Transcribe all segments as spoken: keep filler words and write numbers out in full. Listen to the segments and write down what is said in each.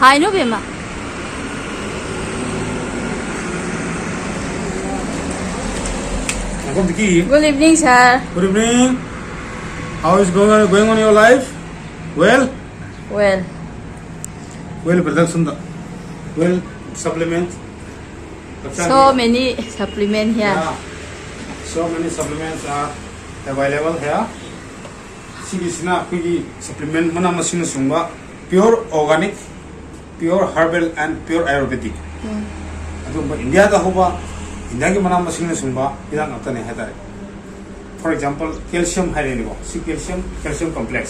ꯍꯥꯏꯅꯣ ꯕꯦꯝꯃ꯫ ꯉꯥꯏꯈꯣ, ꯕꯤꯀꯤ꯫ Good evening, sir. Good evening. How is going on, going on your life? Well? Well. Well production da. Well supplement. So many supplement here. Yeah. So many supplements are available here. ꯁꯤꯒꯤꯁꯤꯅ ꯑꯩꯈꯣꯏꯒꯤ supplement, ꯃꯅꯥ ꯃꯁꯤꯡꯅ ꯁꯨꯡꯕ, pure organic, pure herbal and pure Ayurvedic. ꯎꯝ꯫ ꯑꯗꯨꯒꯨꯝꯕ ꯏꯟꯗꯤꯌꯥꯗ ꯍꯧꯕ, ꯏꯟꯗꯤꯌꯥꯒꯤ ꯃꯅꯥ ꯃꯁꯤꯡꯅ ꯁꯨꯡꯕ ꯍꯤꯗꯥꯛ ꯉꯥꯛꯇꯅꯦ ꯍꯥꯏꯇꯥꯔꯦ꯫ For example, calcium ꯍꯥꯏꯔꯦꯅꯦꯀꯣ꯫ ꯁꯤ calcium, calcium complex,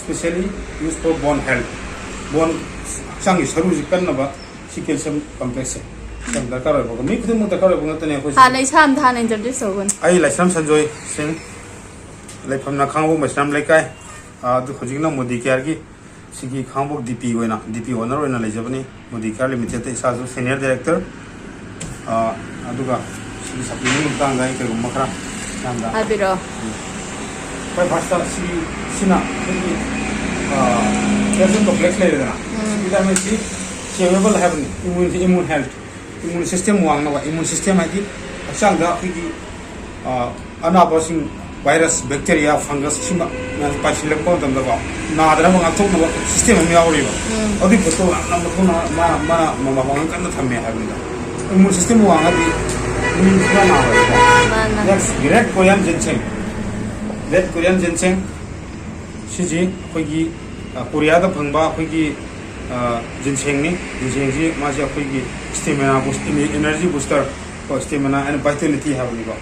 specially used for bone health. Bone, ꯍꯛꯆꯥꯡꯒꯤ ꯁꯔꯨꯁꯤ ꯀꯟꯅꯕ ꯁꯤ calcium complexꯁꯦ ꯌꯥꯝ ꯗꯔꯀꯥꯔ ꯑꯣꯏꯕ, ꯃꯤ ꯈꯨꯗꯤꯡꯃꯛ ꯗꯔꯀꯥꯔ ꯑꯣꯏꯕ ꯉꯥꯛꯇꯅꯦ ꯑꯩꯈꯣꯏꯁꯦ꯫ ꯍꯥꯟꯅ ꯏꯁꯥ ꯑꯝꯇ ꯍꯥꯟꯅ introduce ꯇꯧꯒꯅꯤ꯫ ꯑꯩ ꯂꯥꯏꯁ꯭ꯔꯝ ꯁꯟꯖꯣꯏ ꯁꯤꯡ, ꯂꯩꯐꯝꯅ ꯈꯥꯡꯉꯕꯣꯛ ꯃꯩꯁꯅꯥꯝ ꯂꯩꯀꯥꯏ꯫ ꯑꯥ, ꯑꯗꯨ ꯍꯧꯖꯤꯛꯅ ꯃꯣꯗꯤ ꯀꯦꯌꯔꯒꯤ ꯁꯤꯒꯤ ꯈꯥꯡꯉꯕꯣꯛ DP ꯑꯣꯏꯅ, DP owner ꯑꯣꯏꯅ ꯂꯩꯖꯕꯅꯤ꯫ ꯃꯣꯗꯤ ꯀꯦꯌꯔ ꯂꯤꯃꯤꯇꯦꯠꯇ ꯏꯁꯥꯁꯨ senior director꯫ ꯑꯥ, ꯑꯗꯨꯒ ꯁꯤꯒꯤ supplementꯀꯤ ꯃꯇꯥꯡꯗ ꯑꯩ ꯀꯩꯒꯨꯝꯕ ꯈꯔ ꯃꯌꯥꯝꯗ ꯍꯥꯏꯕꯤꯔꯛꯑꯣ꯫ ꯎꯝ꯫ ꯈ꯭ꯋꯥꯏ firstꯇ ꯁꯤ, ꯁꯤꯅ ꯑꯩꯈꯣꯏꯒꯤ, ꯑꯥ, calcium complex ꯂꯩꯔꯦꯗꯅ꯫ ꯎꯝ꯫ ꯁꯤ vitaminꯁꯤ ꯁꯦꯝꯃꯦꯕꯜ ꯍꯥꯏꯕꯅꯤ, immune, immune health, immune system ꯋꯥꯡꯅꯕ꯫ Immune system ꯍꯥꯏꯗꯤ ꯍꯛꯆꯥꯡꯗ ꯑꯩꯈꯣꯏꯒꯤ, ꯑꯥ, ꯑꯅꯥꯕꯁꯤꯡ, virus, bacteria, fungus ꯁꯤꯃ ꯃꯌꯥꯝ ꯄꯥꯏꯁꯤꯜꯂꯛꯄ ꯃꯇꯝꯗꯀꯣ, ꯅꯥꯗꯅꯕ ꯉꯥꯛꯊꯣꯛꯅꯕ system ꯑꯃ ꯌꯥꯎꯔꯤꯕ꯫ ꯎꯝ꯫ ꯑꯗꯨꯒꯤ ꯄꯣꯠꯇꯣ ꯌꯥꯝꯅ ꯃꯊꯧꯅꯥ, ꯃꯥ-, ꯃꯥꯅ ꯃ-, ꯃꯄꯥꯡꯒꯜ ꯀꯟꯅ ꯊꯝꯃꯦ ꯍꯥꯏꯕꯅꯤꯗ꯫ Immune system ꯋꯥꯡꯉꯗꯤ ꯃꯤ ꯁꯨꯡꯅꯥ ꯅꯥꯔꯣꯏꯕꯀꯣ꯫ ꯃꯥꯅꯦ꯫ Next, Great Korean Ginseng. Great Korean Ginseng ꯁꯤꯁꯤ ꯑꯩꯈꯣꯏꯒꯤ, ꯑ, ꯀꯣꯔꯤꯌꯥꯗ ꯐꯪꯕ ꯑꯩꯈꯣꯏꯒꯤ, ꯑ, ꯖꯤꯟꯁꯦꯡꯅꯤ꯫ ꯖꯤꯟꯁꯦꯡꯁꯤ ꯃꯥꯁꯦ ꯑꯩꯈꯣꯏꯒꯤ stamina boost, energy booster, ꯀꯣ, stamina and vitality ꯍꯥꯏꯕꯅꯤꯀꯣ꯫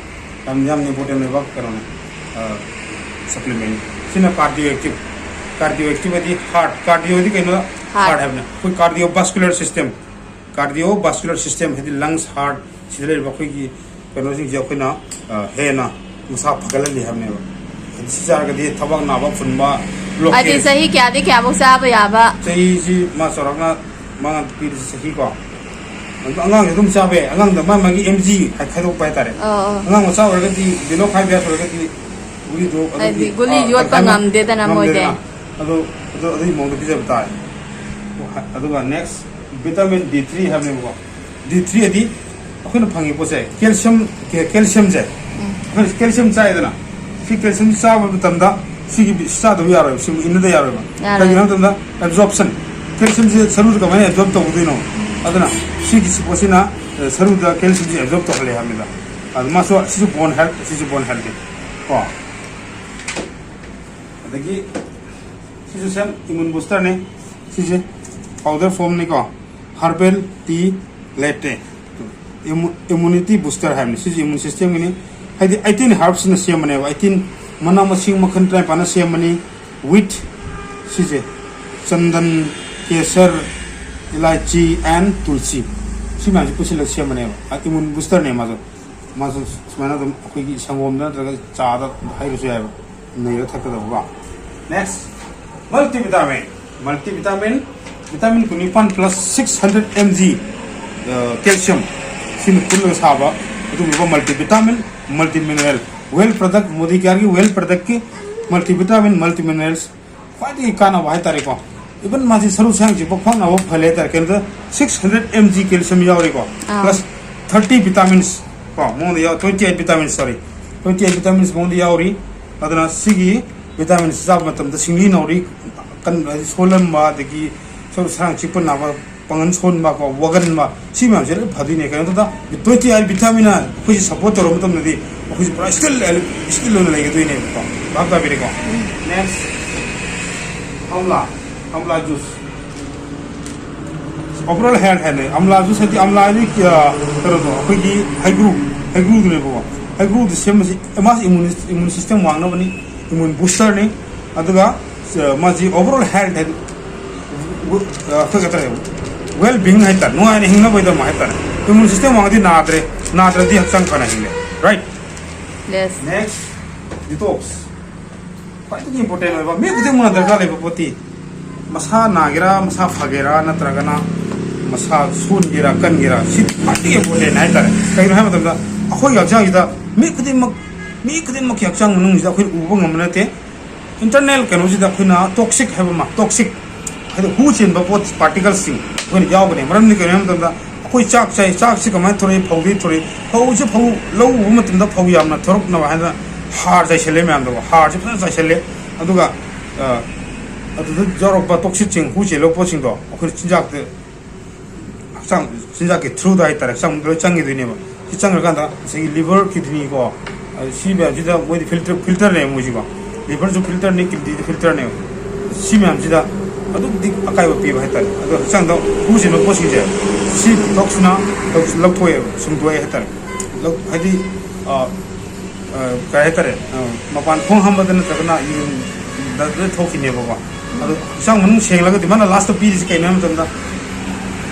ꯌꯥꯝ, ꯌꯥꯝꯅ important ꯑꯣꯏꯕ ꯀꯩꯅꯣꯅꯦ, ꯑ, supplement꯫ ꯁꯤꯅ cardio active꯫ Cardio active ꯍꯥꯏꯗꯤ heart꯫ Cardio ꯗꯤ ꯀꯩꯅꯣ? Heart꯫ Heart ꯍꯥꯏꯕꯅꯦ꯫ ꯑꯩꯈꯣꯏ cardiovascular system꯫ Cardiovascular system ꯍꯥꯏꯗꯤ lungs, heart, ꯁꯤꯗ ꯂꯩꯔꯤꯕ ꯑꯩꯈꯣꯏꯒꯤ ꯀꯩꯅꯣꯁꯤꯡꯁꯦ ꯑꯩꯈꯣꯏꯅ, ꯑ, ꯍꯦꯟꯅ ꯃꯁꯥ ꯐꯒꯠꯍꯜꯂꯤ ꯍꯥꯏꯕꯅꯦꯕ꯫ ꯍꯥꯏꯗꯤ ꯁꯤ ꯆꯥꯔꯒꯗꯤ ꯊꯕꯥꯛ ꯅꯥꯕ, ꯐꯨꯟꯕ, blockage꯫ ꯍꯥꯏꯗꯤ ꯆꯍꯤ ꯀꯌꯥꯗꯒꯤ ꯀꯌꯥꯐꯧ ꯆꯥꯕ ꯌꯥꯕ? ꯆꯍꯤꯁꯤ ꯃꯥ ꯆꯥꯎꯔꯥꯛꯅ ꯃꯥꯅ ꯄꯤꯔꯤꯁꯤ ꯆꯍꯤꯀꯣ꯫ ꯑꯗꯣ ꯑꯉꯥꯡꯁꯨ ꯑꯗꯨꯝ ꯆꯥꯕ ꯌꯥꯏ꯫ ꯑꯉꯥꯡꯗ ꯃꯥ ꯃꯥꯒꯤ MG ꯍꯥꯏ-, ꯈꯥꯏꯗꯣꯛꯄ ꯍꯥꯏꯇꯥꯔꯦ꯫ ꯑꯣ, ꯑꯣ꯫ ꯑꯉꯥꯡ ꯃꯆꯥ ꯑꯣꯏꯔꯒꯗꯤ, below five years ꯑꯣꯏꯔꯒꯗꯤ ꯒꯨꯂꯤꯗꯣ ꯑꯗꯨꯝ, ꯍꯥꯏꯗꯤ ꯒꯨꯂꯤ ꯑ, ꯌꯣꯠꯄ ꯀꯟꯐꯥꯏꯟ ꯉꯝꯗꯦꯗꯅ ꯃꯣꯏꯗꯤ꯫ ꯉꯝꯗꯦꯗꯅ꯫ ꯑꯗꯣ, ꯑꯗꯣ ꯑꯗꯨꯒꯤ ꯃꯑꯣꯡꯗ ꯄꯤꯖꯕ ꯇꯥꯔꯦ꯫ ꯑꯗꯨꯒ next vitamin D three ꯍꯥꯏꯕꯅꯦꯕꯀꯣ꯫ D three ꯑꯗꯤ ꯑꯩꯈꯣꯏꯅ ꯐꯪꯉꯤ ꯄꯣꯠꯁꯦ, calcium, calciumꯁꯦ, ꯑꯩꯈꯣꯏꯅ calcium ꯆꯥꯏꯗꯅ, ꯁꯤ calcium ꯆꯥꯕ ꯃꯇꯝꯗ ꯁꯤꯒꯤ ꯆꯥꯗꯕ ꯌꯥꯔꯣꯏꯕ, ꯁꯤ ꯏꯟꯅꯗ ꯌꯥꯔꯣꯏꯕ꯫ ꯌꯥꯔꯣꯏ꯫ ꯀꯩꯒꯤꯅꯣ ꯍꯥꯏꯕ ꯃꯇꯝꯗ absorption, calciumꯁꯦ ꯁꯔꯨꯗ ꯀꯃꯥꯏꯅ absorb ꯇꯧꯒꯗꯣꯏꯅꯣ? ꯑꯗꯨꯅ ꯁꯤꯒꯤ ꯄꯣꯠꯁꯤꯅ, ꯑ, ꯁꯔꯨꯗ calciumꯁꯦ absorb ꯇꯧꯍꯜꯂꯦ ꯍꯥꯏꯕꯅꯤꯗ꯫ ꯑꯗꯨ ꯃꯥꯁꯨ, ꯁꯤꯁꯨ bone health, ꯁꯤꯁꯨ bone healthꯅꯤ ꯀꯣ꯫ ꯑꯗꯒꯤ ꯁꯤꯁꯨ same immune boosterꯅꯤ꯫ ꯁꯤꯁꯦ powder formꯅꯤꯀꯣ, herbal tea latte, immu- immunity booster ꯍꯥꯏꯕꯅꯤ꯫ ꯁꯤꯁꯦ immune systemꯒꯤꯅꯤ, ꯍꯥꯏꯗꯤ eighteen herbsꯅ ꯁꯦꯝꯕꯅꯦꯕ꯫ Eighteen ꯃꯅꯥ ꯃꯁꯤꯡ ꯃꯈꯜ ꯇꯔꯥꯅꯤꯄꯥꯟꯅ ꯁꯦꯝꯕꯅꯤ꯫ With ꯁꯤꯁꯦ ꯆꯟꯗꯟ, ꯀꯦꯁꯔ, ꯏꯂꯥꯏꯆꯤ and ꯇꯨꯜꯁꯤ, ꯁꯤ ꯃꯌꯥꯝꯁꯦ ꯄꯨꯟꯁꯤꯜꯂꯒ ꯁꯦꯝꯕꯅꯦꯕ꯫ ꯑ, immune boosterꯅꯦ ꯃꯥꯁꯨ꯫ ꯃꯥꯁꯨ ꯁꯨꯃꯥꯏꯅ ꯑꯗꯨꯝ ꯑꯩꯈꯣꯏꯒꯤ ꯁꯪꯒꯣꯝꯗ ꯅꯠꯇ꯭ꯔꯒ ꯆꯥꯗ ꯍꯩꯔꯁꯨ ꯌꯥꯏꯕ, ꯅꯩꯔ ꯊꯛꯀꯗꯕꯀꯣ꯫ Next, multivitamin, multivitamin, vitamin ꯀꯨꯟꯅꯤꯄꯥꯟ plus six hundred mg calcium, ꯁꯤꯅ ꯄꯨꯜꯂꯒ ꯁꯥꯕ ꯑꯗꯨꯒꯨꯝꯂꯕ multivitamin, multimineral, well product, Modi ꯀꯤꯌꯔꯒꯤ well productꯀꯤ multivitamin, multiminerals, ꯈ꯭ꯋꯥꯏꯗꯒꯤ ꯀꯥꯟꯅꯕ ꯍꯥꯏꯇꯥꯔꯦꯀꯣ꯫ Even ꯃꯥꯁꯤ ꯁꯔꯨ ꯁꯔꯥꯡꯁꯤ ꯄꯛ ꯐꯪꯅꯕ ꯐꯍꯜꯂꯦ ꯍꯥꯏꯇꯥꯔꯦ꯫ ꯀꯩꯅꯣꯗ six hundred mg calcium ꯌꯥꯎꯔꯤꯀꯣ, ꯑꯥ꯫ Plus thirty vitamins ꯀꯣ, ꯃꯉꯣꯟꯗ ꯌꯥꯎ-, twenty eight vitamins, sorry, twenty eight vitamins ꯃꯉꯣꯟꯗ ꯌꯥꯎꯔꯤ꯫ ꯑꯗꯨꯅ ꯁꯤꯒꯤ vitamins ꯆꯥꯕ ꯃꯇꯝꯗ ꯁꯤꯡꯂꯤ ꯅꯥꯎꯔꯤ ꯀꯟ-, ꯍꯥꯏꯗꯤ ꯁꯣꯜꯂꯝꯕ, ꯑꯗꯒꯤ ꯁꯔꯨ ꯁꯔꯥꯡ ꯆꯤꯛꯄ ꯅꯥꯕ, ꯄꯥꯡꯒꯜ ꯁꯣꯟꯕ ꯀꯣ, ꯋꯥꯒꯟꯕ, ꯁꯤ ꯃꯌꯥꯝꯁꯦ ꯂꯣꯏ ꯐꯗꯣꯏꯅꯦ꯫ ꯀꯩꯅꯣ ꯇꯧꯗ, twenty eight vitaminꯅ ꯑꯩꯈꯣꯏꯁꯦ support ꯇꯧꯔꯕ ꯃꯇꯝꯗꯗꯤ ꯑꯩꯈꯣꯏꯁꯦ ꯄꯨꯔꯥ still, still ꯑꯣꯏꯅ ꯂꯩꯒꯗꯣꯏꯅꯦꯕꯀꯣ꯫ ꯚꯥꯞ ꯇꯥꯕꯤꯔꯦꯀꯣ? Next, ꯑꯝꯂꯥ, ꯑꯝꯂꯥ juice꯫ Overall health ꯍꯥꯏꯅ ꯑꯝꯂꯥ juice ꯍꯥꯏꯗꯤ, ꯑꯝꯂꯥ ꯍꯥꯏꯗꯤ, ꯑ, ꯀꯩꯅꯣꯗꯣ, ꯑꯩꯈꯣꯏꯒꯤ ꯍꯩꯒ꯭ꯔꯨ, ꯍꯩꯒ꯭ꯔꯨꯗꯨꯅꯦꯕꯀꯣ꯫ ꯍꯩꯒ꯭ꯔꯨꯗꯨ ꯁꯦꯝꯕꯁꯤ ꯃꯥꯁꯤ immune, immune system ꯋꯥꯡꯅꯕꯅꯤ, immune boosterꯅꯤ꯫ ꯑꯗꯨꯒ, ꯑ, ꯃꯥꯁꯤ overall health ꯍꯥꯏꯗꯤ, ꯑ, ꯑꯩꯈꯣꯏ ꯀꯩ ꯍꯥꯏꯇꯥꯔꯦ, well being ꯍꯥꯏꯇꯥꯔꯦ, ꯅꯨꯡꯉꯥꯏꯅ ꯍꯤꯡꯅꯕꯒꯤꯗꯃꯛ ꯍꯥꯏꯇꯥꯔꯦ꯫ Immune system ꯋꯥꯡꯉꯗꯤ ꯅꯥꯗ꯭ꯔꯦ, ꯅꯥꯗ꯭ꯔꯗꯤ ꯍꯛꯆꯥꯡ ꯐꯅ ꯍꯤꯡꯉꯦ, right? Yes. Next, detox. ꯈ꯭ꯋꯥꯏꯗꯒꯤ important ꯑꯣꯏꯕ, ꯃꯤ ꯈꯨꯗꯤꯡꯃꯛꯅ ꯗꯔꯀꯥꯔ ꯂꯩꯕ ꯄꯣꯠꯇꯤ, ꯃꯁꯥ ꯅꯥꯒꯦꯔꯥ, ꯃꯁꯥ ꯐꯒꯦꯔꯥ, ꯅꯠꯇ꯭ꯔꯒꯅ ꯃꯁꯥ ꯁꯣꯟꯒꯦꯔꯥ, ꯀꯟꯒꯦꯔꯥ, ꯁꯤ ꯈ꯭ꯋꯥꯏꯗꯒꯤ important ꯍꯥꯏꯇꯥꯔꯦ꯫ ꯀꯩꯒꯤꯅꯣ ꯍꯥꯏꯕ ꯃꯇꯝꯗ, ꯑꯩꯈꯣꯏꯒꯤ ꯍꯛꯆꯥꯡꯁꯤꯗ ꯃꯤ ꯈꯨꯗꯤꯡꯃꯛ, ꯃꯤ ꯈꯨꯗꯤꯡꯃꯛꯀꯤ ꯍꯛꯆꯥꯡ ꯃꯅꯨꯡꯁꯤꯗ ꯑꯩꯈꯣꯏꯅ ꯎꯕ ꯉꯝꯕ ꯅꯠꯇꯦ꯫ Internal ꯀꯩꯅꯣꯁꯤꯗ ꯑꯩꯈꯣꯏꯅ toxic ꯍꯥꯏꯕ ꯑꯃ, toxic ꯑꯗꯣ ꯍꯨ ꯆꯦꯟꯕ ꯄꯣꯠ, ꯄꯥꯔꯇꯤꯀꯜꯁꯤꯡ ꯑꯩꯈꯣꯏꯅ ꯌꯥꯎꯒꯅꯤ꯫ ꯃꯔꯝꯗꯤ ꯀꯩꯅꯣ ꯍꯥꯏꯕ ꯃꯇꯝꯗ, ꯑꯩꯈꯣꯏ ꯆꯥꯛ ꯆꯥꯏ, ꯆꯥꯛꯁꯤ ꯀꯃꯥꯏꯅ ꯊꯣꯔꯛꯏ? ꯐꯧꯗꯒꯤ ꯊꯣꯔꯛꯏ꯫ ꯐꯧꯁꯦ, ꯐꯧ ꯂꯧ ꯎꯕ ꯃꯇꯝꯗ ꯐꯧ ꯌꯥꯝꯅ ꯊꯣꯔꯛꯅꯕ ꯍꯥꯏꯅ ꯍꯥꯔ ꯆꯥꯏꯁꯜꯂꯦ ꯃꯌꯥꯝꯗꯀꯣ꯫ ꯍꯥꯔꯁꯦ ꯐꯖꯅ ꯆꯥꯏꯁꯜꯂꯦ꯫ ꯑꯗꯨꯒ, ꯑ, ꯑꯗꯨꯗ ꯌꯥꯎꯔꯛꯄ ꯇꯣꯛꯁꯤꯠꯁꯤꯡ, ꯍꯨ ꯆꯦꯜꯂꯛꯄ ꯄꯣꯠꯁꯤꯡꯗꯣ ꯑꯩꯈꯣꯏꯅ ꯆꯤꯟꯖꯥꯛꯇ, ꯍꯛꯆꯥꯡ, ꯆꯤꯟꯖꯥꯛꯀꯤ ꯊ꯭ꯔꯨꯗ ꯍꯥꯏꯇꯥꯔꯦ, ꯍꯛꯆꯥꯡꯗ ꯂꯣꯏ ꯆꯪꯈꯤꯗꯣꯏꯅꯦꯕ꯫ ꯁꯤ ꯆꯪꯈ꯭ꯔꯀꯥꯟꯗ ꯉꯁꯥꯏꯒꯤ ꯂꯤꯚꯔ, ꯀꯤꯗꯅꯤ ꯀꯣ, ꯑ, ꯁꯤ ꯃꯌꯥꯝꯁꯤꯗ ꯃꯣꯏꯗꯤ ꯐꯤꯜꯇꯔ, ꯐꯤꯜꯇꯔꯅꯦꯕ ꯃꯣꯏꯁꯤꯀꯣ꯫ ꯂꯤꯚꯔꯁꯨ ꯐꯤꯜꯇꯔꯅꯤ, ꯀꯤꯗꯅꯤꯁꯨ ꯐꯤꯜꯇꯔꯅꯦꯕ꯫ ꯁꯤ ꯃꯌꯥꯝꯁꯤꯗ ꯑꯗꯨꯛꯀꯤ ꯃꯇꯤꯛ ꯑꯀꯥꯏꯕ ꯄꯤꯕ ꯍꯥꯏꯇꯥꯔꯦ꯫ ꯑꯗꯣ ꯍꯛꯆꯥꯡꯗ ꯍꯨ ꯆꯦꯟꯕ ꯄꯣꯠꯁꯤꯡꯁꯦ, ꯁꯤ ꯗꯤꯇꯣꯛꯁꯅ ꯂꯧ-, ꯂꯧꯊꯣꯛꯑꯦꯕ, ꯁꯨꯡꯗꯣꯛꯑꯦ ꯍꯥꯏꯇꯥꯔꯦ꯫ ꯂꯧ-, ꯍꯥꯏꯗꯤ, ꯑ, ꯑ, ꯀꯩ ꯍꯥꯏꯇꯥꯔꯦ, ꯑ, ꯃꯄꯥꯟ ꯈꯣꯡ ꯍꯥꯝꯕꯗ ꯅꯠꯇ꯭ꯔꯒꯅ ꯌꯨꯔꯤꯟꯗ ꯂꯣꯏ ꯊꯣꯛꯈꯤꯅꯦꯕꯀꯣ꯫ ꯑꯗꯣ ꯍꯛꯆꯥꯡ ꯃꯅꯨꯡ ꯁꯦꯡꯂꯒꯗꯤ ꯃꯥꯅ ꯂꯥꯁꯇ ꯄꯤꯔꯤꯁꯤ ꯀꯩꯅꯣ ꯍꯥꯏꯕ ꯃꯇꯝꯗ,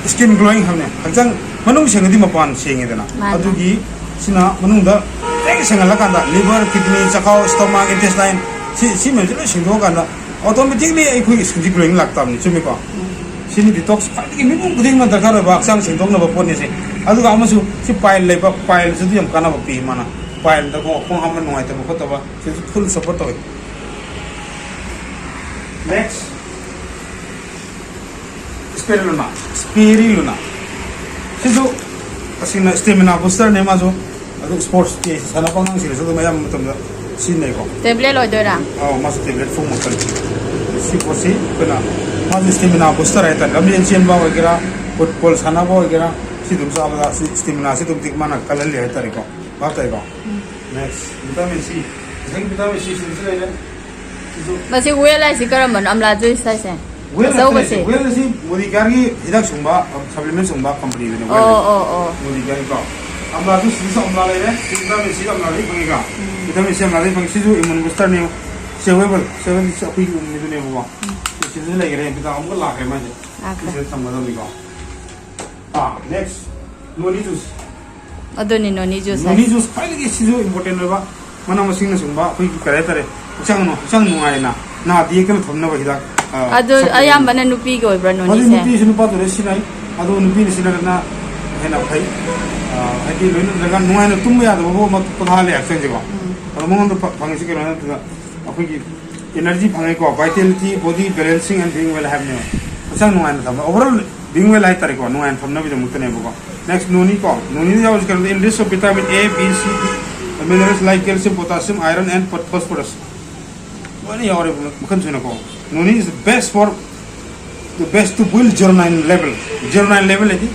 ꯁ꯭ꯀꯤꯟ ꯒ꯭ꯂꯣꯋꯤꯡ ꯍꯥꯏꯕꯅꯦ꯫ ꯍꯛꯆꯥꯡ ꯃꯅꯨꯡ ꯁꯦꯡꯉꯗꯤ ꯃꯄꯥꯟ ꯁꯦꯡꯉꯦꯗꯅ꯫ ꯃꯥꯅꯦ꯫ ꯑꯗꯨꯒꯤ ꯁꯤꯅ ꯃꯅꯨꯡꯗ ꯂꯣꯏ ꯁꯦꯡꯍꯜꯂꯀꯥꯟꯗ, ꯂꯤꯚꯔ, ꯀꯤꯗꯅꯤ, ꯆꯈꯥꯎ, ꯁ꯭ꯇꯣꯃꯥꯛ, ꯏꯟꯇꯦꯁꯇꯥꯏꯟ, ꯁꯤ, ꯁꯤ ꯃꯌꯥꯝꯁꯦ ꯂꯣꯏ ꯁꯦꯡꯗꯣꯛꯑꯀꯥꯟꯗ, ꯑꯣꯇꯣꯃꯦꯇꯤꯛꯂꯤ ꯑꯩꯈꯣꯏꯒꯤ ꯁ꯭ꯀꯤꯟꯁꯤ ꯒ꯭ꯂꯣꯋꯤꯡ ꯂꯥꯛꯇꯕꯅꯤ, ꯆꯨꯝꯃꯤꯀꯣ? ꯁꯤꯅꯤ ꯗꯤꯇꯣꯛꯁ ꯈ꯭ꯋꯥꯏꯗꯒꯤ ꯃꯤꯄꯨꯝ ꯈꯨꯗꯤꯡꯃꯛ ꯗꯔꯀꯥꯔ ꯑꯣꯏꯕ ꯍꯛꯆꯥꯡ ꯁꯦꯡꯗꯣꯛꯅꯕ ꯄꯣꯠꯅꯤꯁꯦ꯫ ꯑꯗꯨꯒ ꯑꯃꯁꯨ ꯁꯤ ꯄꯥꯏꯜ ꯂꯩꯕ, ꯄꯥꯏꯜꯁꯤꯗꯤ ꯌꯥꯝ ꯀꯥꯟꯅꯕ ꯄꯤ ꯃꯥꯅ꯫ ꯄꯥꯏꯜꯗꯀꯣ ꯈꯣꯡ ꯍꯥꯝꯕ ꯅꯨꯡꯉꯥꯏꯇꯕ ꯈꯣꯠꯇꯕ, ꯁꯤꯁꯨ ꯐꯨꯜ ꯁꯞꯄꯣꯔꯠ ꯇꯧꯏ꯫ ꯅꯦꯛꯁ, ꯁ꯭ꯄꯤꯔꯨꯂꯤꯅꯥ, ꯁ꯭ꯄꯤꯔꯨꯂꯤꯅꯥ꯫ ꯁꯤꯁꯨ ꯇꯁꯦꯡꯅ ꯁ꯭ꯇꯦꯃꯤꯅꯥ ꯕꯨꯁꯇꯔꯅꯦ ꯃꯥꯁꯨ꯫ ꯑꯗꯨ ꯁ꯭ꯄꯣꯔꯠꯁꯀꯤ ꯁꯥꯟꯅꯕ ꯑꯉꯥꯡꯁꯤꯡꯅꯁꯨ ꯑꯗꯨꯝ ꯑꯌꯥꯝꯕ ꯃꯇꯝꯗ ꯁꯤꯖꯤꯟꯅꯩꯀꯣ꯫ ꯇꯦꯕ꯭ꯂꯦꯠ ꯑꯣꯏꯗꯣꯏꯔꯥ? ꯑꯧ, ꯃꯥꯁꯨ ꯇꯦꯕ꯭ꯂꯦꯠ ꯐꯣꯝ ꯃꯈꯜ꯫ ꯁꯤ ꯄꯣꯠꯁꯤ ꯑꯩꯈꯣꯏꯅ, ꯃꯥꯁꯦ ꯁ꯭ꯇꯦꯃꯤꯅꯥ ꯕꯨꯁꯇꯔ ꯍꯥꯏꯇꯥꯔꯦ꯫ ꯂꯝꯖꯦꯜ ꯆꯦꯟꯕ ꯑꯣꯏꯒꯦꯔꯥ, ꯐꯨꯠꯕꯣꯜ ꯁꯥꯟꯅꯕ ꯑꯣꯏꯒꯦꯔꯥ, ꯁꯤ ꯑꯗꯨꯝ ꯆꯥꯕꯗ ꯁꯤ ꯁ꯭ꯇꯦꯃꯤꯅꯥꯁꯤ ꯑꯗꯨꯝ ꯃꯇꯤꯛ ꯃꯥꯅ ꯀꯜꯍꯜꯂꯤ ꯍꯥꯏꯇꯥꯔꯦꯀꯣ꯫ ꯚꯥꯞ ꯇꯥꯏꯀꯣ? Next, vitamin C. ꯉꯁꯥꯏꯒꯤ ꯚꯤꯇꯥꯃꯤꯟ ꯁꯤ ꯁꯤꯗꯁꯨ ꯂꯩꯔꯦ꯫ ꯁꯤꯁꯨ ꯃꯁꯤ ꯋꯦꯜ ꯍꯥꯏꯁꯤ ꯀꯔꯝꯕꯅꯣ? ꯑꯃꯂꯥ ꯖꯨꯏꯁ ꯍꯥꯏꯁꯦ? ꯋꯦꯜ ꯑꯆꯧꯕꯁꯦ? ꯅꯠꯇꯦ, ꯋꯦꯜ ꯑꯁꯤ ꯃꯣꯗꯤꯀꯥꯔꯒꯤ ꯍꯤꯗꯥꯛ ꯁꯨꯡꯕ, ꯁꯄ꯭ꯂꯤꯃꯦꯟ ꯁꯨꯡꯕ ꯀꯝꯄꯅꯤꯗꯨꯅꯤ ꯋꯦꯜ ꯑꯣ, ꯍꯥꯏꯁꯦ꯫ ꯑꯣ, ꯑꯣ꯫ ꯃꯣꯗꯤꯀꯥꯔꯒꯤꯀꯣ꯫ ꯑꯃꯂꯥꯁꯨ ꯁꯤꯗꯁꯨ ꯑꯃꯂꯥ ꯂꯩꯔꯦ꯫ ꯁꯤ ꯚꯤꯇꯥꯃꯤꯟ ꯁꯤꯁꯨ ꯑꯃꯂꯥꯗꯒꯤ ꯐꯪꯉꯤꯀꯣ꯫ ꯎꯝ꯫ ꯚꯤꯇꯥꯃꯤꯟ ꯁꯤ ꯑꯃꯂꯥꯗꯒꯤ ꯐꯪꯉꯤ꯫ ꯁꯤꯁꯨ ꯏꯃꯨꯟ ꯕꯨꯁꯇꯔꯅꯦ꯫ ꯁꯦ ꯋꯦꯕꯜ, ꯁꯦ ꯋꯦꯕꯜ ꯑꯩꯈꯣꯏꯒꯤ ꯎꯝꯃꯤꯗꯨꯅꯦꯕꯀꯣ꯫ ꯎꯝ꯫ ꯁꯤꯗꯁꯨ ꯂꯩꯈ꯭ꯔꯦ꯫ ꯚꯤꯇꯥꯃꯤꯟ ꯑꯃꯨꯛꯀ ꯂꯥꯛꯈ꯭ꯔꯦ ꯃꯥꯁꯦ꯫ ꯂꯥꯛꯈ꯭ꯔꯦ꯫ ꯁꯤꯗ ꯊꯝꯒꯗꯕꯅꯤꯀꯣ꯫ ꯑꯥ, ꯅꯦꯛꯁ꯫ ꯅꯣꯅꯤ ꯖꯨꯁ꯫ ꯑꯗꯨꯅꯤ ꯅꯣꯅꯤ ꯖꯨꯁ ꯅꯣꯅꯤ ꯍꯥꯏꯁꯦ꯫ ꯖꯨꯁ ꯈ꯭ꯋꯥꯏꯗꯒꯤ ꯁꯤꯁꯨ ꯏꯝꯄꯣꯔꯇꯦꯟ ꯑꯣꯏꯕ ꯃꯅꯥ ꯃꯁꯤꯡꯅꯆꯤꯡꯕ ꯑꯩꯈꯣꯏꯒꯤ ꯀꯔꯤ ꯍꯥꯏꯇꯥꯔꯦ, ꯍꯛꯆꯥꯡ ꯅꯨꯡ-, ꯍꯛꯆꯥꯡ ꯅꯨꯡꯉꯥꯏꯅ ꯅꯥꯗ ꯌꯦꯛꯇꯅ ꯊꯝꯅꯕ ꯍꯤꯗꯥꯛ, ꯑ, ꯑꯗꯨ ꯁꯄ꯭ꯂꯤꯃꯦꯟ꯫ ꯑꯌꯥꯝꯕꯅ ꯅꯨꯄꯤꯒꯤ ꯑꯣꯏꯕ꯭ꯔꯥ ꯃꯗꯨ ꯅꯣꯅꯤꯁꯦ? ꯅꯨꯄꯤꯁꯨ ꯅꯨꯄꯥꯁꯨ ꯂꯣꯏ ꯁꯤꯖꯤꯟꯅꯩ꯫ ꯑꯗꯨ ꯅꯨꯄꯤꯅ ꯁꯤꯖꯤꯟꯅꯔꯒꯅ ꯍꯦꯟꯅ ꯐꯩ꯫ ꯑ, ꯍꯥꯏꯗꯤ ꯂꯣꯏꯅ ꯅꯠꯇ꯭ꯔꯒ ꯅꯨꯡꯉꯥꯏꯅ ꯇꯨꯝꯕ ꯌꯥꯗꯕ ꯐꯥꯎꯕ ꯑꯃ ꯄꯣꯊꯥꯍꯜꯂꯦ ꯍꯛꯆꯥꯡꯁꯦꯀꯣ꯫ ꯎꯝ꯫ ꯑꯗꯣ ꯃꯉꯣꯟꯗ ꯐ-, ꯐꯪꯉꯤꯁꯤ ꯀꯩꯅꯣ ꯍꯥꯏꯕꯗ ꯑꯩꯈꯣꯏꯒꯤ Energy ꯐꯪꯉꯦꯀꯣ, vitality, body balancing and being well ꯍꯥꯏꯕꯅꯦꯕ꯫ ꯍꯛꯆꯥꯡ ꯅꯨꯡꯉꯥꯏꯅ ꯊꯝꯕ, overall being well ꯍꯥꯏꯇꯥꯔꯦꯀꯣ, ꯅꯨꯡꯉꯥꯏꯅ ꯊꯝꯅꯕꯒꯤꯗꯃꯛꯇꯅꯦꯕꯀꯣ꯫ Next, ꯅꯣꯅꯤꯀꯣ, ꯅꯣꯅꯤꯗ ꯌꯥꯎꯔꯤꯁꯦ ꯀꯩꯅꯣꯗ, enriched of vitamin A, B, C, D, minerals like calcium, potassium, iron and phosphorus꯫ ꯂꯣꯏꯅ ꯌꯥꯎꯔꯦ ꯃꯈꯜ ꯁꯨꯅꯀꯣ꯫ Noni is the best for, the best to build serotonin level. Serotonin level ꯍꯥꯏꯗꯤ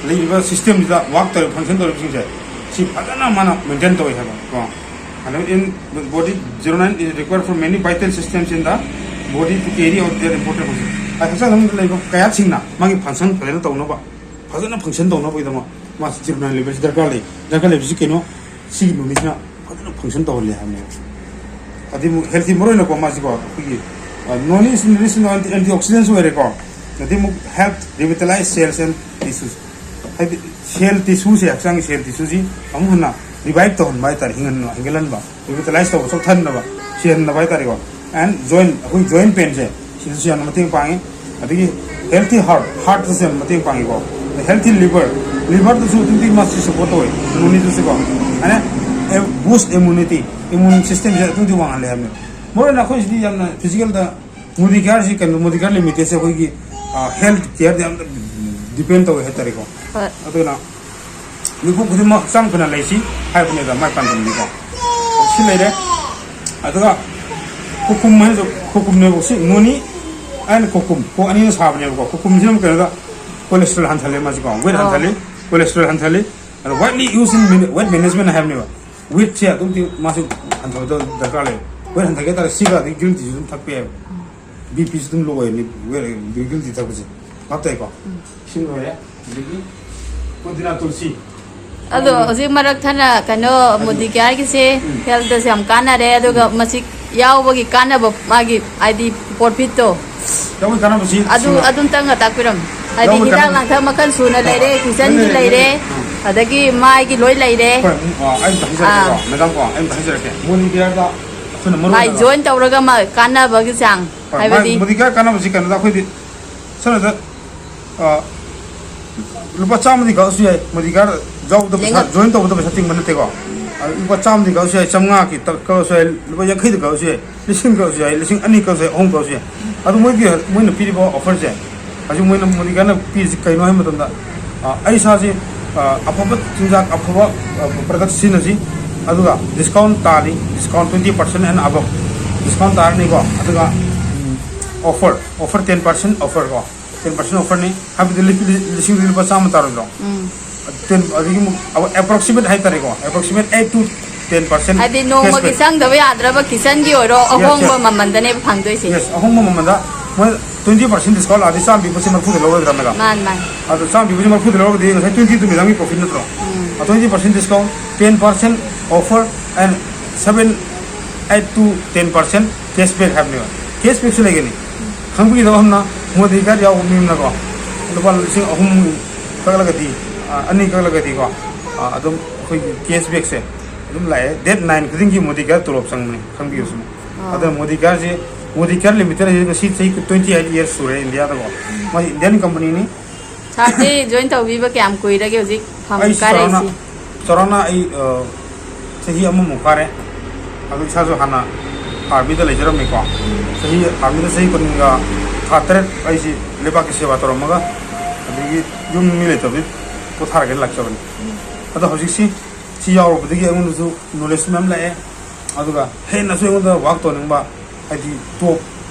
ꯂꯩꯔꯤꯕ system ꯁꯤꯗ work ꯇꯧꯔꯤꯕ, function ꯇꯧꯔꯤꯕꯁꯤꯡꯁꯦ, ꯁꯤ ꯐꯖꯅ ꯃꯥꯅ maintain ꯇꯧꯏ ꯍꯥꯏꯕ ꯀꯣ꯫ ꯑꯗꯨ in body, serotonin is required for many vital systems in the body to carry out their important function. ꯍꯛꯆꯥꯡ ꯃꯅꯨꯡꯗ ꯂꯩꯕ ꯀꯌꯥꯠꯁꯤꯡꯅ ꯃꯥꯒꯤ function ꯐꯖꯅ ꯇꯧꯅꯕ, ꯐꯖꯅ function ꯇꯧꯅꯕꯒꯤꯗꯃꯛ ꯃꯥ serotonin level ꯁꯤ ꯗꯔꯀꯥꯔ ꯂꯩ꯫ ꯗꯔꯀꯥꯔ ꯂꯩꯕꯁꯤ ꯀꯩꯅꯣ? ꯁꯤꯒꯤ ꯅꯣꯅꯤꯁꯤꯅ ꯐꯖꯅ function ꯇꯧꯍꯜꯂꯦ ꯍꯥꯏꯕꯅꯦꯕ꯫ ꯑꯗꯩ ꯑꯃꯨꯛ healthy, ꯃꯔꯨ ꯑꯣꯏꯅꯀꯣ ꯃꯥꯁꯤꯀꯣ, ꯑꯩꯈꯣꯏꯒꯤ, ꯑ, noni is rich in anti-, antioxidants ꯑꯣꯏꯔꯦꯀꯣ꯫ ꯑꯗꯩ ꯑꯃꯨꯛ help revitalize cells and tissues꯫ ꯍꯥꯏꯗꯤ cell tissue ꯁꯦ, ꯍꯛꯆꯥꯡꯒꯤ cell tissue ꯁꯤ ꯑꯃꯨꯛ ꯍꯟꯅ revive ꯇꯧꯍꯟꯕ ꯍꯥꯏꯇꯥꯔꯦ, ꯍꯤꯡꯍꯟꯕ, ꯍꯦꯟꯒꯠꯍꯟꯕ, revitalize ꯇꯧꯕ, ꯆꯣꯛꯊꯍꯟꯅꯕ, ꯁꯤꯍꯟꯅꯕ ꯍꯥꯏꯇꯥꯔꯦꯀꯣ꯫ And joint, ꯑꯩꯈꯣꯏ joint pain ꯁꯦ, ꯁꯤꯗꯁꯨ ꯌꯥꯝꯅ ꯃꯇꯦꯡ ꯄꯥꯡꯉꯤ꯫ ꯑꯗꯒꯤ healthy heart, heart ꯇꯁꯨ ꯌꯥꯝ ꯃꯇꯦꯡ ꯄꯥꯡꯉꯤꯀꯣ꯫ Healthy liver, liver ꯗꯁꯨ ꯑꯗꯨꯛꯀꯤ ꯃꯇꯤꯛ ꯃꯥꯁꯤ support ꯇꯧꯋꯦ, ꯅꯣꯅꯤꯗꯁꯨꯀꯣ꯫ ꯑꯗꯩ boost immunity, immune system ꯁꯦ ꯑꯗꯨꯛꯀꯤ ꯋꯥꯡꯍꯜꯂꯦ ꯍꯥꯏꯕꯅꯦꯕ꯫ ꯃꯔꯨ ꯑꯣꯏꯅ ꯑꯩꯈꯣꯏ ꯁꯤꯗꯤ ꯌꯥꯝꯅ physical ꯗ Modicare ꯁꯤ ꯀꯩꯅꯣ, Modicare Limited ꯁꯦ ꯑꯩꯈꯣꯏꯒꯤ, ꯑ, health care ꯗ ꯌꯥꯝꯅ depend ꯇꯧꯋꯦ ꯍꯥꯏꯇꯥꯔꯦꯀꯣ꯫ ꯍꯣꯏ꯫ ꯑꯗꯨꯅ ꯃꯤꯄꯨꯝ ꯈꯨꯗꯤꯡꯃꯛ ꯍꯛꯆꯥꯡ ꯐꯅ ꯂꯩꯁꯤ ꯍꯥꯏꯕꯅꯤꯗ ꯃꯥꯏ ꯄꯥꯟꯗꯝꯗꯤꯀꯣ꯫ ꯁꯤ ꯂꯩꯔꯦ꯫ ꯑꯗꯨꯒ ꯈꯨꯀꯨꯝ ꯍꯥꯏꯁꯨ, ꯈꯨꯀꯨꯝꯅꯦꯕ ꯁꯤ, ꯅꯣꯅꯤ ꯑꯩꯅ ꯈꯨꯀꯨꯝ, ꯈꯣꯡ ꯑꯅꯤꯅ ꯁꯥꯕꯅꯦꯕꯀꯣ꯫ ꯈꯨꯀꯨꯝꯁꯤꯅ ꯑꯃꯨꯛ ꯀꯩꯅꯣꯗ cholesterol ꯍꯟꯊꯍꯜꯂꯦ ꯃꯥꯁꯤꯀꯣ, weight ꯑꯣ꯫ ꯍꯟꯊꯍꯜꯂꯤ, cholesterol ꯍꯟꯊꯍꯜꯂꯤ꯫ ꯑꯗꯣ widely used in mani-, weight management ꯍꯥꯏꯕꯅꯦꯕ꯫ Weight ꯁꯦ ꯑꯗꯨꯝꯗꯤ ꯃꯥꯁꯨ ꯍꯟꯊꯕꯗ ꯗꯔꯀꯥꯔ ꯂꯩ꯫ Weight ꯍꯟꯊꯒꯦ ꯍꯥꯏꯇꯥꯔꯗꯤ ꯁꯤꯒ ꯑꯗꯒꯤ green tea ꯁꯨ ꯑꯗꯨꯝ ꯊꯛꯄ ꯌꯥꯏꯕ꯫ BP ꯁꯨ ꯑꯗꯨꯝ low ꯑꯣꯏꯔꯅꯤ, green tea ꯊꯛꯄꯁꯦ꯫ ꯚꯥꯞ ꯇꯥꯏꯀꯣ? ꯎꯝ꯫ ꯏꯁꯤꯡ ꯂꯣꯏꯔꯦ꯫ ꯑꯗꯒꯤ ꯄꯨꯗꯤꯅꯥ ꯇꯨꯜꯁꯤ꯫ ꯑꯗꯣ ꯍꯧꯖꯤꯛ ꯃꯔꯛ ꯊꯠꯅ ꯀꯩꯅꯣ ꯃꯣꯗꯤ ꯀꯤꯌꯥꯔꯒꯤꯁꯦ ꯍꯦꯜꯇꯁꯨ ꯌꯥꯝ ꯀꯥꯟꯅꯔꯦ, ꯑꯗꯨꯒ ꯃꯁꯤ ꯌꯥꯎꯕꯒꯤ ꯀꯥꯟꯅꯕ, ꯃꯥꯒꯤ ꯍꯥꯏꯗꯤ ꯄ꯭ꯔꯣꯐꯤꯠꯇꯣ ꯌꯥꯎꯕꯒꯤ ꯀꯥꯟꯅꯕꯁꯤ ꯑꯗꯨ ꯁꯤꯅ ꯑꯗꯨꯝꯇꯪꯒ ꯇꯥꯛꯄꯤꯔꯝꯃꯨ꯫ ꯍꯥꯏꯗꯤ ꯌꯥꯎꯕꯒꯤ ꯍꯤꯗꯥꯛ ꯀꯥꯟꯅꯕ ꯂꯥꯡꯊꯛ ꯃꯈꯜ ꯁꯨꯅ ꯍꯣꯏ, ꯂꯩꯔꯦ, ꯍꯣꯏ, ꯀꯤꯆꯟꯒꯤ ꯂꯩꯔꯦ, ꯂꯩꯔꯦ, ꯂꯩꯔꯦ꯫ ꯑꯥ꯫ ꯑꯗꯒꯤ ꯃꯥꯏꯒꯤ ꯂꯣꯏ ꯂꯩꯔꯦ꯫ ꯍꯣꯏ, ꯎꯝ, ꯑꯥ, ꯑꯩ ꯑꯝꯇ ꯍꯥꯏꯖꯔꯛꯀꯦꯀꯣ, ꯑꯥ꯫ ꯃꯦꯗꯥꯝ ꯀꯣ, ꯑꯩ ꯑꯝꯇ ꯍꯥꯏꯖꯔꯛꯀꯦ꯫ ꯃꯣꯗꯤ ꯀꯤꯌꯥꯔꯗ ꯑꯩꯈꯣꯏꯅ ꯃꯔꯨ ꯃꯥꯏ ꯑꯣꯏꯅ ꯖꯣꯏꯟ ꯇꯧꯔꯒ ꯃꯥ ꯀꯥꯟꯅꯕꯒꯤ ꯆꯥꯡ ꯍꯣꯏ, ꯍꯥꯏꯕꯗꯤ ꯃꯥꯏ ꯃꯣꯗꯤ ꯀꯤꯌꯥꯔ ꯀꯥꯟꯅꯕꯁꯤ ꯀꯩꯅꯣꯗ ꯑꯩꯈꯣꯏꯗꯤ ꯁꯝꯅ ꯍꯥꯏꯔꯕꯗ, ꯑ, ꯂꯨꯄꯥ ꯆꯥꯝꯃꯗꯤ ꯀꯛꯑꯁꯨ ꯌꯥꯏ, ꯃꯣꯗꯤ ꯀꯤꯌꯥꯔ ꯌꯥꯎꯕꯗ ꯄꯩꯁꯥ, ꯂꯦꯡꯒꯠ- ꯖꯣꯏꯟ ꯇꯧꯕꯗ ꯄꯩꯁꯥ ꯇꯤꯡꯕ ꯅꯠꯇꯦꯀꯣ꯫ ꯑ, ꯂꯨꯄꯥ ꯆꯥꯝꯃꯗꯤ ꯀꯛꯑꯁꯨ ꯌꯥꯏ, ꯆꯥꯝꯃꯉꯥꯒꯤ ꯇ-, ꯀꯛꯑꯁꯨ ꯌꯥꯏ, ꯂꯨꯄꯥ ꯌꯥꯡꯈꯩꯗ ꯀꯛꯑꯁꯨ ꯌꯥꯏ, ꯂꯤꯁꯤꯡ ꯀꯛꯑꯁꯨ ꯌꯥꯏ, ꯂꯤꯁꯤꯡ ꯑꯅꯤ ꯀꯛꯑꯁꯨ ꯌꯥꯏ, ꯑꯍꯨꯝ ꯀꯛꯑꯁꯨ ꯌꯥꯏ꯫ ꯑꯗꯨ ꯃꯣꯏꯒꯤ, ꯃꯣꯏꯅ ꯄꯤꯔꯤꯕ ꯑꯣꯐꯔꯁꯦ, ꯍꯧꯖꯤꯛ ꯃꯣꯏꯅ ꯃꯣꯗꯤ ꯀꯤꯌꯥꯔꯅ ꯄꯤꯔꯤꯁꯤ ꯀꯩꯅꯣ ꯍꯥꯏꯕ ꯃꯇꯝꯗ, ꯑ, ꯑꯩ ꯏꯁꯥꯁꯤ, ꯑ, ꯑꯐꯕ ꯆꯤꯟꯖꯥꯛ, ꯑꯐꯕ, ꯑ, ꯄ꯭ꯔꯗꯛ ꯁꯤꯖꯤꯟꯅꯁꯤ, ꯑꯗꯨꯒ ꯗꯤꯁꯀꯥꯎꯟ ꯇꯥꯜꯂꯤ, discount twenty percent and above discount ꯇꯥꯔꯅꯤꯀꯣ꯫ ꯑꯗꯨꯒ, ꯎꯝ, offer, offer ten percent offer ꯀꯣ꯫ Ten percent ꯑꯣꯐꯔꯅꯤ, ꯍꯥꯏꯕꯗꯤ ꯂꯤ-, ꯂꯤ-, ꯂꯤꯁꯤꯡꯗꯨꯗꯤ ꯂꯨꯄꯥ ꯆꯥꯝꯃ ꯇꯥꯔꯣꯏꯗ꯭ꯔꯣ? ꯎꯝ꯫ Ten, ꯑꯗꯒꯤ ꯑꯃꯨꯛ ꯑꯦꯄ꯭ꯔꯣꯛꯁꯤꯃꯦꯠ ꯍꯥꯏꯇꯥꯔꯦꯀꯣ, approximate eight to ten percent ꯍꯥꯏꯗꯤ ꯅꯣꯡꯃꯒꯤ cashback꯫ ꯆꯪꯗꯕ ꯌꯥꯗ꯭ꯔꯕ ꯀꯤꯆꯟꯒꯤ ꯑꯣꯏꯔꯣ, Yes, ꯑꯍꯣꯡꯕ yes꯫ ꯃꯃꯜꯗꯅꯦꯕ ꯐꯪꯗꯣꯏꯁꯦ꯫ Yes, ꯑꯍꯣꯡꯕ ꯃꯃꯜꯗ ꯃꯣꯏ twenty percent ꯗꯤꯁꯀꯥꯎꯟ ꯂꯥꯛꯑꯗꯤ ꯆꯥꯝꯃ ꯄꯤꯕꯁꯦ ꯃꯔꯤꯐꯨꯗ ꯂꯧꯔꯣꯏꯗ꯭ꯔꯥ, ꯃꯦꯗꯥꯝ? ꯃꯥꯅꯤ, ꯃꯥꯅꯤ꯫ ꯑꯗꯣ ꯆꯥꯝꯃ ꯄꯤꯕꯁꯦ ꯃꯔꯤꯐꯨꯗ ꯂꯧꯔꯒꯗꯤ ꯉꯁꯥꯏ twenty ꯗꯨ ꯃꯦꯗꯥꯝꯒꯤ ꯄ꯭ꯔꯣꯐꯤꯠ ꯅꯠꯇ꯭ꯔꯣ? ꯎꯝ꯫ ꯑ, twenty percent discount, ten percent offer and seven, eight to ten percent cashback ꯍꯥꯏꯕꯅꯦꯕ꯫ Cashbackꯁꯨ ꯂꯩꯒꯅꯤ꯫ ꯈꯪꯕꯤꯒꯗꯕ ꯑꯃꯅ, ꯃꯣꯗꯤ ꯀꯥꯔꯗ ꯌꯥꯎꯕ ꯃꯤ ꯑꯃꯅꯀꯣ, ꯂꯨꯄꯥ ꯂꯤꯁꯤꯡ ꯑꯍꯨꯝ ꯀꯛꯂꯒꯗꯤ, ꯑ, ꯑꯅꯤ ꯀꯛꯂꯒꯗꯤꯀꯣ, ꯑ, ꯑꯗꯨꯝ ꯑꯩꯈꯣꯏꯒꯤ cashbackꯁꯦ ꯑꯗꯨꯝ ꯂꯥꯛꯑꯦ꯫ Date nine ꯈꯨꯗꯤꯡꯒꯤ ꯃꯣꯗꯤ ꯀꯥꯔꯗ ꯇꯣꯂꯣꯞ ꯆꯪꯕꯅꯤ, ꯈꯪꯕꯤꯌꯨ ꯁꯤꯃ꯫ ꯑꯥ꯫ ꯑꯗꯨꯅ ꯃꯣꯗꯤ ꯀꯥꯔꯗꯁꯦ, ꯃꯣꯗꯤ ꯀꯥꯔꯗ ꯂꯤꯃꯤꯇꯦꯗ ꯍꯥꯏꯁꯦ ꯉꯁꯤ ꯆꯍꯤ twenty eight years ꯁꯨꯔꯦ ꯏꯟꯗꯤꯌꯥꯗꯀꯣ꯫ ꯃꯣꯏ ꯏꯟꯗꯤꯌꯥꯟ ꯀꯝꯄꯅꯤꯅꯤ꯫ ꯁꯥꯔꯗꯤ ꯖꯣꯏꯟ ꯇꯧꯕꯤꯕ ꯀꯌꯥꯝ ꯀꯨꯏꯔꯒꯦ ꯍꯧꯖꯤꯛ ꯐꯝ ꯑꯩꯁꯤ ꯆꯥꯎꯔꯥꯛꯅ, ꯀꯥꯔꯛꯏꯁꯤ? ꯆꯥꯎꯔꯥꯛꯅ ꯑꯩ, ꯑ, ꯆꯍꯤ ꯑꯃꯃꯨꯛ ꯐꯥꯔꯦ꯫ ꯑꯗꯨ ꯏꯁꯥꯁꯨ ꯍꯥꯟꯅ ꯑꯥꯔꯃꯤꯗ ꯂꯩꯖꯔꯝꯃꯤꯀꯣ꯫ ꯆꯍꯤ, ꯑꯥꯔꯃꯤꯗ ꯆꯍꯤ ꯀꯨꯟꯒ ꯊꯥ ꯇꯔꯦꯠ ꯑꯩꯁꯤ ꯂꯩꯕꯥꯛꯀꯤ ꯁꯦꯕꯥ ꯇꯧꯔꯝꯃꯒ, ꯑꯗꯒꯤ ꯌꯨꯝ ꯃꯤ ꯂꯩꯇꯕꯗꯒꯤ ꯄꯣꯊꯥꯔꯒꯦꯅ ꯂꯥꯛꯆꯕꯅꯤ꯫ ꯑꯗꯣ ꯍꯧꯖꯤꯛꯁꯤ ꯁꯤ ꯌꯥꯎꯔꯨꯕꯗꯒꯤ ꯑꯩꯉꯣꯟꯗꯁꯨ ꯅꯣꯂꯦꯖ ꯃꯌꯥꯝ ꯂꯥꯛꯑꯦ꯫ ꯑꯗꯨꯒ ꯍꯦꯟꯅꯁꯨ ꯑꯩꯉꯣꯟꯗ ꯋꯥꯛ ꯇꯧꯅꯤꯡꯕ, ꯍꯥꯏꯗꯤ ꯇꯣꯞ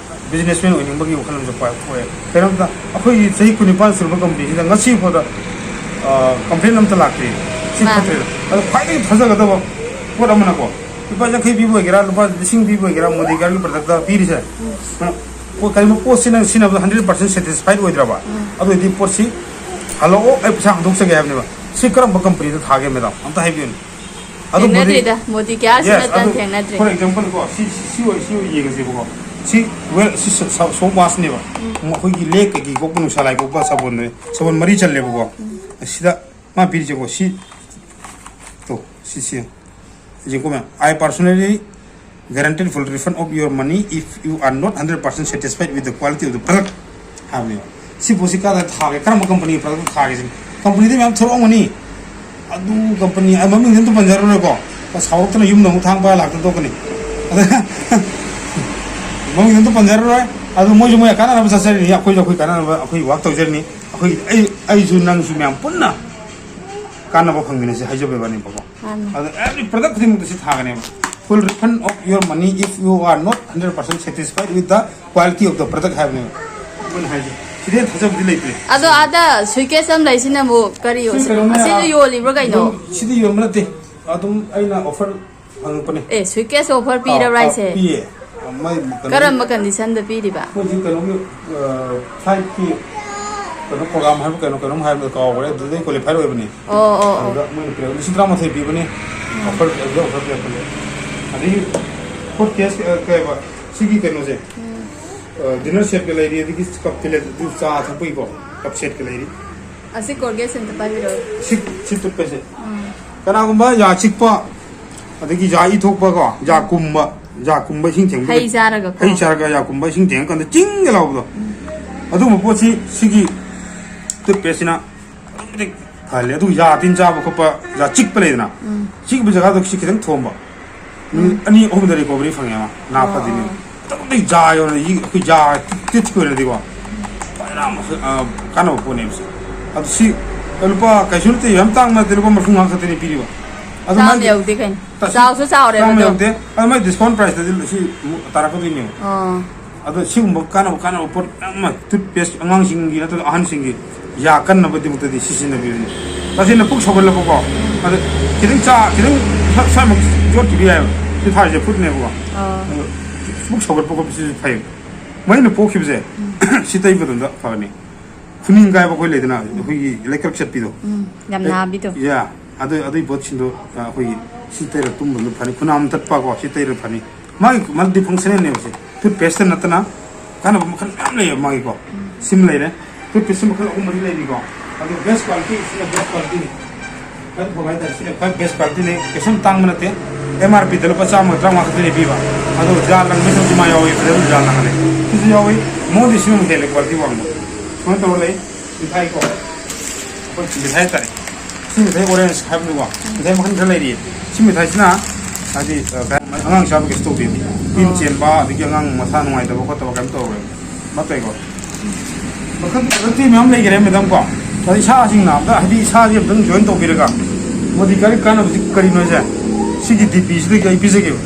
ꯕꯤꯖꯤꯅꯦꯁꯃꯦꯟ ꯑꯣꯏꯅꯤꯡꯕꯒꯤ ꯋꯥꯈꯜꯂꯣꯟꯁꯨ ꯄꯣꯛ-, ꯄꯣꯛꯑꯦ꯫ ꯀꯩꯅꯣꯝꯇ ꯑꯩꯈꯣꯏꯒꯤ ꯆꯍꯤ ꯀꯨꯟꯅꯤꯄꯥꯟ ꯁꯨꯔꯕ ꯀꯝꯄꯅꯤꯁꯤꯗ ꯉꯁꯤ ꯐꯥꯎꯗ, ꯑ, ꯀꯝꯄ꯭ꯂꯦꯟ ꯑꯝꯇ ꯂꯥꯛꯇꯦ꯫ ꯁꯤ ꯃꯥꯅꯦ꯫ ꯐꯠꯇ꯭ꯔꯦ꯫ ꯑꯗꯣ ꯈ꯭ꯋꯥꯏꯗꯒꯤ ꯊꯥꯖꯒꯗꯕ ꯄꯣꯠ ꯑꯃꯅꯀꯣ, ꯂꯨꯄꯥ ꯌꯥꯡꯈꯩ ꯄꯤꯕ ꯑꯣꯏꯒꯦꯔꯥ, ꯂꯨꯄꯥ ꯂꯤꯁꯤꯡ ꯄꯤꯕ ꯑꯣꯏꯒꯦꯔꯥ, ꯃꯣꯗꯤ ꯀꯥꯔꯒꯤ ꯄ꯭ꯔꯗꯛꯇ ꯄꯤꯔꯤꯁꯦ, ꯎꯝ꯫ ꯄꯣꯠ, ꯀꯔꯤꯒꯨꯝꯕ ꯄꯣꯠꯁꯤ ꯅꯪ ꯁꯤꯖꯤꯟꯅꯕꯗ hundred percent satisfied ꯑꯣꯏꯗ꯭ꯔꯕ, ꯎꯝ꯫ ꯑꯗꯨ ꯑꯣꯏꯔꯗꯤ ꯄꯣꯠꯁꯤ ꯍꯜꯂꯛꯑꯣ, ꯑꯩ ꯄꯩꯁꯥ ꯍꯟꯗꯣꯛꯆꯒꯦ ꯍꯥꯏꯕꯅꯦꯕ꯫ ꯁꯤ ꯀꯔꯝꯕ ꯀꯝꯄꯅꯤꯗ ꯊꯥꯒꯦ, ꯃꯦꯗꯥꯝ? ꯑꯝꯇ ꯍꯥꯏꯕꯤꯌꯨꯅꯦ꯫ ꯑꯗꯨꯝꯕꯨꯗꯤ ꯊꯦꯡꯅꯗ꯭ꯔꯤꯗ, ꯃꯣꯗꯤ ꯀꯦꯌꯥꯔꯁꯤ ꯌꯦꯁ, ꯅꯠꯇꯅ ꯑꯗꯨ, ꯊꯦꯡꯅꯗ꯭ꯔꯤ꯫ ꯐꯣꯔ ꯑꯦꯛꯖꯥꯝꯄꯜ ꯀꯣ, ꯁꯤ, ꯁꯤ, ꯁꯤ ꯑꯣꯏ, ꯁꯤ ꯑꯣꯏ ꯌꯦꯡꯉꯁꯦꯕꯀꯣ꯫ ꯁꯤ ꯋꯦꯜ, ꯁꯤ ꯁ-, ꯁ-, ꯁꯣꯞ ꯋꯥꯁꯅꯦꯕ꯫ ꯎꯝ꯫ ꯑꯩꯈꯣꯏꯒꯤ ꯂꯦꯛ ꯀꯩꯀꯩ ꯀꯣꯛꯄ, ꯅꯨꯡꯁꯥ ꯂꯥꯏ ꯀꯣꯛꯄ ꯁꯥꯄꯣꯟꯅꯦ꯫ ꯁꯥꯄꯣꯟ ꯃꯔꯤ ꯆꯜꯂꯦꯕꯀꯣ꯫ ꯎꯝ꯫ ꯑꯁꯤꯗ ꯃꯥ ꯄꯤꯔꯤꯁꯦꯀꯣ, ꯁꯤ, ꯇꯣ, ꯁꯤ, ꯁꯤ꯫ ꯌꯦꯡꯉꯨꯀꯣ ꯃꯦꯝ, "I personally guarantee full refund of your money if you are not hundred percent satisfied with the quality of the product" ꯍꯥꯏꯕꯅꯦꯕ꯫ ꯁꯤ ꯄꯣꯠꯁꯤ ꯀꯗꯥꯏꯗ ꯊꯥꯒꯦ, ꯀꯔꯝꯕ ꯀꯝꯄꯅꯤꯒꯤ ꯄ꯭ꯔꯗꯛꯇ ꯊꯥꯒꯦ ꯁꯤꯅꯤ꯫ ꯀꯝꯄꯅꯤꯗꯤ ꯃꯌꯥꯝ ꯊꯣꯛꯂꯛꯑꯝꯒꯅꯤ, ꯑꯗꯨ ꯀꯝꯄꯅꯤ, ꯑ, ꯃꯃꯤꯡꯗꯤ ꯑꯝꯇ ꯄꯟꯖꯔꯔꯣꯏꯀꯣ, ꯁꯥꯎꯔꯛꯇꯅ ꯌꯨꯝꯗ ꯑꯃꯨꯛ ꯊꯥꯡ ꯄꯥꯏꯔ ꯂꯥꯛꯇꯅ ꯇꯣꯛꯀꯅꯤ꯫ ꯑꯗ ꯃꯃꯤꯡꯗꯤ ꯑꯝꯇ ꯄꯟꯖꯔꯔꯣꯏ, ꯑꯗꯨ ꯃꯣꯏꯁꯨ ꯃꯣꯏ ꯀꯥꯟꯅꯅꯕ ꯆꯠꯆꯔꯤꯅꯤ, ꯑꯩꯈꯣꯏꯁꯨ ꯑꯩꯈꯣꯏ ꯀꯥꯟꯅꯅꯕ ꯑꯩꯈꯣꯏ ꯋꯥꯛ ꯇꯧꯖꯔꯤꯅꯤ꯫ ꯑꯩꯈꯣꯏ, ꯑꯩ, ꯑꯩꯁꯨ ꯅꯪꯁꯨ ꯃꯌꯥꯝ ꯄꯨꯟꯅ ꯀꯥꯟꯅꯕ ꯐꯪꯃꯤꯟꯅꯁꯦ ꯍꯥꯏꯖꯕꯩ ꯋꯥꯅꯦꯕꯀꯣ꯫ ꯃꯥꯅꯤ꯫ ꯑꯗ every product ꯈꯨꯗꯤꯡꯃꯛꯇ ꯁꯤ ꯊꯥꯒꯅꯦꯕ꯫ "Full refund of your money if you are not hundred percent satisfied with the quality of the product" ꯍꯥꯏꯕꯅꯦꯕ ꯃꯣꯏꯅ ꯍꯥꯏꯁꯦ꯫ ꯁꯤꯗꯩ ꯍꯦꯟꯅ ꯊꯥꯖꯕꯗꯤ ꯂꯩꯇ꯭ꯔꯦ꯫ ꯑꯗꯣ ꯑꯥꯗ ꯁꯨꯏꯀꯦꯁ ꯑꯃ ꯂꯩꯁꯤꯅ ꯑꯃꯨꯛ ꯀꯔꯤ ꯁꯤ ꯑꯣꯏꯁꯤ-, ꯀꯩꯅꯣꯅꯦ, ꯑꯁꯤꯁꯨ ꯑꯥ, ꯌꯣꯜꯂꯤꯕ꯭ꯔꯣ ꯀꯩꯅꯣ? ꯑꯗꯨꯝ ꯁꯤꯗꯤ ꯌꯣꯟꯕ ꯅꯠꯇꯦ꯫ ꯑꯗꯨꯝ ꯑꯩꯅ ꯑꯣꯐꯔ ꯐꯪꯉꯛꯄꯅꯦ꯫ ꯑꯦ, ꯁꯨꯏꯀꯦꯁ ꯑꯣꯐꯔ ꯑꯥ, ꯄꯤꯔꯕ꯭ꯔꯥ ꯑꯥ, ꯍꯥꯏꯁꯦ? ꯄꯤꯌꯦ꯫ ꯃꯣꯏ ꯀꯩꯅꯣꯒꯤ, ꯀꯔꯝꯕ ꯀꯟꯗꯤꯁꯟꯗ ꯄꯤꯔꯤꯕ? ꯃꯣꯏꯁꯤ ꯀꯩꯅꯣꯒꯤ, ꯑ, ꯐ꯭ꯂꯥꯏꯠꯀꯤ ꯀꯩꯅꯣ ꯄ꯭ꯔꯣꯒ꯭ꯔꯥꯝ ꯍꯥꯏꯕ ꯀꯩꯅꯣ, ꯀꯩꯅꯣꯝ ꯍꯥꯏꯕꯗꯣ ꯀꯥꯎꯈ꯭ꯔꯦ, ꯑꯗꯨꯗꯩ ꯀ꯭ꯋꯥꯂꯤꯐꯥꯏ ꯑꯣꯏꯕꯅꯤ꯫ ꯑꯣ, ꯑꯣ, ꯑꯣ꯫ ꯑꯗꯨꯗ ꯃꯣꯏꯅ ꯄꯤꯔꯛꯄ ꯂꯤꯁꯤꯡ ꯇꯔꯥꯃꯥꯊꯣꯏ ꯄꯤꯕꯅꯤ꯫ ꯎꯝ꯫ ꯑꯣꯐꯔ, ꯑꯗꯨꯗ ꯑꯣꯐꯔ ꯄꯤꯔꯛꯄꯅꯦ꯫ ꯑꯗꯒꯤ ꯍꯣꯠ ꯀꯦꯁ, ꯑ, ꯀꯩ ꯍꯥꯏꯕ, ꯁꯤꯒꯤ ꯀꯩꯅꯣꯁꯦ, ꯎꯝ꯫ ꯑ, ꯗꯤꯅꯔ ꯁꯦꯠꯀ ꯂꯩꯔꯤ, ꯑꯗꯒꯤ ꯀꯞ ꯄꯦꯂꯦꯠ, ꯑꯗꯨ ꯆꯥ ꯊꯛꯄꯒꯤꯀꯣ, ꯀꯞ ꯁꯦꯠꯀ ꯂꯩꯔꯤ꯫ ꯑꯁꯤ ꯀꯣꯜꯒꯦꯠꯁꯦ ꯑꯝꯇ ꯄꯥꯏꯕꯤꯔꯛꯑꯣ꯫ ꯁꯤ, ꯁꯤ ꯇꯨꯠꯄꯦꯁꯦ꯫ ꯎꯝ꯫ ꯀꯅꯥꯒꯨꯝꯕ ꯌꯥ ꯆꯤꯛꯄ, ꯑꯗꯒꯤ ꯌꯥ ꯏ ꯊꯣꯛꯄꯀꯣ, ꯌꯥ ꯀꯨꯝꯕ, ꯌꯥ ꯀꯨꯝꯕ ꯏꯁꯤꯡ ꯊꯦꯡꯕꯗ-, ꯍꯩ ꯆꯥꯔꯒꯀꯣ? ꯍꯩ ꯆꯥꯔꯒ ꯌꯥ ꯀꯨꯝꯕ ꯏꯁꯤꯡ ꯊꯦꯡꯉꯀꯥꯟꯗ ꯆꯤꯡꯒ ꯂꯥꯎꯕꯗꯣ꯫ ꯎꯝ꯫ ꯑꯗꯨꯒꯨꯝꯕ ꯄꯣꯠꯁꯤ ꯁꯤꯒꯤ ꯇꯨꯠꯄꯦꯁꯁꯤꯅ ꯑꯗꯨꯛꯀꯤ ꯃꯇꯤꯛ ꯐꯍꯜꯂꯦ꯫ ꯑꯗꯨꯒ ꯌꯥ ꯇꯤꯟ ꯆꯥꯕ ꯈꯣꯠꯄ, ꯌꯥ ꯆꯤꯛꯄ ꯂꯩꯗꯅ, ꯎꯝ꯫ ꯆꯤꯛꯄ ꯖꯒꯥꯗꯣ ꯁꯤ ꯈꯤꯇꯪ ꯊꯣꯝꯕ꯫ ꯅꯨꯃꯤꯠ ꯎꯝ꯫ ꯑꯅꯤ ꯑꯍꯨꯝꯗ ꯔꯤꯀꯣꯚꯔꯤ ꯐꯪꯉꯦ ꯃꯥ, ꯅꯥ ꯑꯣ, ꯐꯗꯣꯏꯅꯦꯕ꯫ ꯑꯣ꯫ ꯑꯗꯨꯛꯀꯤ ꯃꯇꯤꯛ ꯌꯥ ꯌꯧꯅ ꯌꯤ-, ꯑꯩꯈꯣꯏ ꯌꯥ ꯇꯤꯠ ꯇꯤꯠ ꯑꯣꯏꯔꯗꯤꯀꯣ, ꯐꯖꯅ ꯑꯃ, ꯑ, ꯀꯥꯟꯅꯕ ꯄꯣꯠꯅꯦꯕ ꯁꯤ꯫ ꯑꯗꯨ ꯁꯤ ꯂꯨꯄꯥ ꯀꯩꯁꯨ ꯅꯠꯇꯦ, ꯌꯥꯝ ꯇꯥꯡꯕ ꯅꯠꯇꯦ, ꯂꯨꯄꯥ ꯃꯔꯤꯐꯨ ꯃꯉꯥ ꯈꯛꯇꯅꯤ ꯄꯤꯔꯤꯕ꯫ ꯑꯗꯨ ꯆꯥꯝꯃ ꯃꯥꯒꯤ ꯌꯧꯗꯦ ꯀꯩꯅꯣ꯫ ꯇ-, ꯆꯥꯎꯁꯨ ꯆꯥꯎꯔꯦꯕ ꯆꯥꯝꯃ ꯑꯗꯣ꯫ ꯌꯧꯗꯦ꯫ ꯑꯗꯨ ꯃꯥꯏ ꯗꯤꯁꯀꯥꯎꯟ ꯄ꯭ꯔꯥꯏꯁꯇꯗꯤ ꯁꯤ ꯑꯃꯨꯛ ꯇꯥꯔꯛꯀꯗꯣꯏꯅꯦꯕ꯫ ꯑꯣ꯫ ꯑꯗꯣ ꯁꯤꯒꯨꯝꯕ ꯀꯥꯟꯅꯕ, ꯀꯥꯟꯅꯕ ꯄꯣꯠ ꯃꯌꯥꯝ ꯑꯃ, ꯇꯨꯠꯄꯦꯁ ꯑꯉꯥꯡꯁꯤꯡꯒꯤ ꯅꯠꯇ꯭ꯔꯒ ꯑꯍꯟꯁꯤꯡꯒꯤ ꯌꯥ ꯀꯟꯅꯕꯒꯤꯗꯃꯛꯇꯗꯤ ꯁꯤ ꯁꯤꯖꯤꯟꯅꯕꯤꯕꯅꯤ꯫ ꯇꯁꯦꯡꯅ ꯄꯨꯛ ꯁꯧꯒꯠꯂꯕꯀꯣ, ꯑꯗ ꯈꯤꯇꯪ ꯆꯥ, ꯈꯤꯇꯪ ꯁ꯭ꯋꯥꯏꯃꯛ ꯌꯣꯠꯈꯤꯕ ꯌꯥꯏꯑꯕ꯫ ꯁꯤ ꯊꯥꯔꯤꯁꯦ ꯐꯨꯠꯅꯦꯕꯀꯣ꯫ ꯑꯥ꯫ ꯑꯗꯣ ꯄꯨꯛ ꯁꯧꯒꯠꯄ ꯈꯣꯠꯄꯁꯤꯁꯨ ꯐꯩ꯫ ꯃꯩꯅ ꯄꯣꯛꯈꯤꯕꯁꯦ, ꯎꯝ꯫ ꯁꯤ ꯇꯩꯕ ꯃꯇꯝꯗ ꯐꯒꯅꯤ꯫ ꯈꯨꯅꯤꯡ ꯀꯥꯏꯕ ꯑꯩꯈꯣꯏ ꯂꯩꯗꯅ, ꯑꯩꯈꯣꯏꯒꯤ ꯂꯩꯀ꯭ꯔꯛ ꯆꯠꯄꯤꯗꯣ꯫ ꯎꯝ, ꯌꯥꯝ ꯅꯥꯕꯤꯗꯣ꯫ ꯌꯥ, ꯑꯗꯨ, ꯑꯗꯨꯒꯤ ꯄꯣꯠꯁꯤꯡꯗꯣ, ꯑ, ꯑꯩꯈꯣꯏꯒꯤ ꯁꯤ ꯇꯩꯔ ꯇꯨꯝꯕꯗꯨ ꯐꯅꯤ, ꯈꯨꯅꯥꯝ ꯇꯠꯄꯀꯣ, ꯁꯤ ꯇꯩꯔ ꯐꯅꯤ꯫ ꯃꯥꯒꯤ multi functionalꯅꯦꯕ ꯁꯦ꯫ Toothpaste ꯅꯠꯇꯅ ꯀꯥꯟꯅꯕ ꯃꯈꯜ ꯃꯌꯥꯝ ꯂꯩꯌꯦꯕ ꯃꯥꯒꯤꯀꯣ꯫ ꯎꯝ꯫ ꯁꯤꯃ ꯂꯩꯔꯦ꯫ Toothpaste ꯃꯈꯜ ꯑꯍꯨꯝ ꯃꯔꯤ ꯂꯩꯔꯤꯀꯣ꯫ ꯑꯗꯨ best quality, ꯁꯤꯅ best qualityꯅꯤ꯫ ꯈ꯭ꯋꯥꯏ ꯐꯕ ꯍꯥꯏꯇꯥꯔꯦ, ꯁꯤꯅ ꯈ꯭ꯋꯥꯏ best qualityꯅꯤ꯫ ꯀꯩꯁꯨꯝ ꯇꯥꯡꯕ ꯅꯠꯇꯦ꯫ M R P ꯗ ꯂꯨꯄꯥ ꯆꯥꯝꯃꯒ ꯇꯔꯥꯃꯉꯥ ꯈꯛꯇꯅꯦ ꯄꯤꯕ꯫ ꯑꯗꯣ ꯖꯥꯜ ꯂꯪꯕꯁꯨ ꯃꯥ ꯌꯥꯎꯏ, ꯐꯖꯅ ꯖꯥꯜ ꯂꯪꯍꯜꯂꯦ꯫ ꯁꯤꯁꯨ ꯌꯥꯎꯏ꯫ ꯃꯉꯣꯟꯗꯤ ꯁꯤꯅ ꯑꯃꯨꯛ ꯍꯦꯜꯂꯦ quality ꯋꯥꯡꯕ꯫ ꯁꯨꯃꯥꯏꯅ ꯇꯧꯔ ꯂꯩ꯫ ꯃꯤꯊꯥꯏ ꯀꯣ꯫ ꯑꯩꯈꯣꯏ ꯃꯤꯊꯥꯏ ꯍꯥꯏꯇꯥꯔꯦ꯫ ꯁꯤ ꯃꯤꯊꯥꯏ orange ꯍꯥꯏꯕꯅꯤꯀꯣ꯫ ꯃꯤꯊꯥꯏ ꯃꯈꯜ ꯈꯔ ꯂꯩꯔꯤꯌꯦ꯫ ꯁꯤ ꯃꯤꯊꯥꯏꯁꯤꯅ ꯍꯥꯏꯗꯤ, ꯑ, ꯑꯉꯥꯡ ꯆꯥꯕ ꯀꯩꯁꯨ ꯇꯧꯗꯦ꯫ ꯏꯟ ꯆꯦꯟꯕ, ꯑꯗꯒꯤ ꯑꯉꯥꯡ ꯃꯁꯥ ꯅꯨꯡꯉꯥꯏꯇꯕ ꯈꯣꯠꯇꯕ ꯀꯩꯝ ꯇꯧꯔꯣꯏ꯫ ꯃꯇꯩꯀꯣ꯫ ꯃꯈꯜ ꯃꯈꯜ ꯃꯌꯥꯝ ꯂꯩꯈꯔꯦ, ꯃꯦꯗꯥꯝ ꯀꯣ꯫ ꯑꯗꯣ ꯏꯁꯥꯁꯤꯡꯅ ꯑꯝꯇ, ꯍꯥꯏꯗꯤ ꯏꯁꯥꯁꯦ ꯑꯝꯇꯪ join ꯇꯧꯕꯤꯔꯒ ꯃꯣꯗꯤꯀꯥꯔꯒꯤ ꯀꯥꯟꯅꯕꯁꯤ ꯀꯔꯤꯅꯣ ꯍꯥꯏꯁꯦ? ꯁꯤꯒꯤ DPꯁꯤꯗꯒꯤ ꯑꯩ ꯄꯤꯖꯒꯦꯕ꯫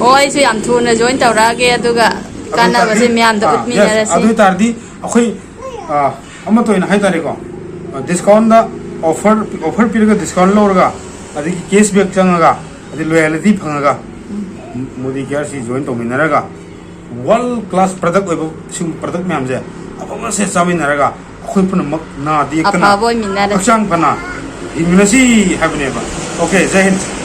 ꯑꯣ, ꯑꯩꯁꯨ ꯌꯥꯝ ꯊꯨꯅ join ꯇꯧꯔꯛꯑꯒꯦ, ꯑꯗꯨꯒ ꯑꯗꯨ ꯀꯥꯟꯅꯕꯁꯦ ꯑꯣꯏꯇꯥꯔꯗꯤ, ꯃꯌꯥꯝꯗ ꯑꯥ, yes, ꯎꯠꯃꯤꯟꯅꯔꯁꯤ꯫ ꯑꯗꯨ ꯑꯣꯏꯇꯥꯔꯗꯤ ꯑꯩꯈꯣꯏ, ꯑꯥ, ꯑꯃꯠꯇ ꯑꯣꯏꯅ ꯍꯥꯏꯇꯥꯔꯦꯀꯣ, ꯑꯥ, discountꯗ offer, offer ꯄꯤꯔꯒ discount ꯂꯧꯔꯒ, ꯑꯗꯒꯤ cashback ꯆꯪꯉꯒ, ꯑꯗꯩ loyalty ꯐꯪꯉꯒ, ꯎꯝ꯫ ꯃꯣꯗꯤꯀꯦꯌꯔꯁꯤ join ꯇꯧꯃꯤꯟꯅꯔꯒ, world class product ꯑꯣꯏꯕ ꯁꯤꯒꯨꯝꯕ product ꯃꯌꯥꯝꯁꯦ ꯑꯐꯕꯁꯦ ꯆꯥꯃꯤꯟꯅꯔꯒ, ꯑꯩꯈꯣꯏ ꯄꯨꯝꯅꯃꯛ ꯅꯥꯗ ꯌꯦꯛꯇꯅ ꯑꯐꯕ ꯑꯣꯏꯃꯤꯟꯅꯔꯁꯤ꯫ ꯍꯛꯆꯥꯡ ꯐꯅ ꯍꯤꯡꯃꯤꯟꯅꯁꯤ ꯍꯥꯏꯕꯅꯦꯕ꯫ Okay, ꯖꯩ ꯍꯤꯟꯗ꯫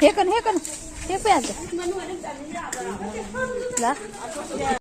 ꯍꯦꯛ ꯀꯅꯨ, ꯍꯦꯛ ꯀꯅꯨ꯫ ꯍꯦꯛꯄ ꯌꯥꯗꯦ꯫ ꯂꯥ꯫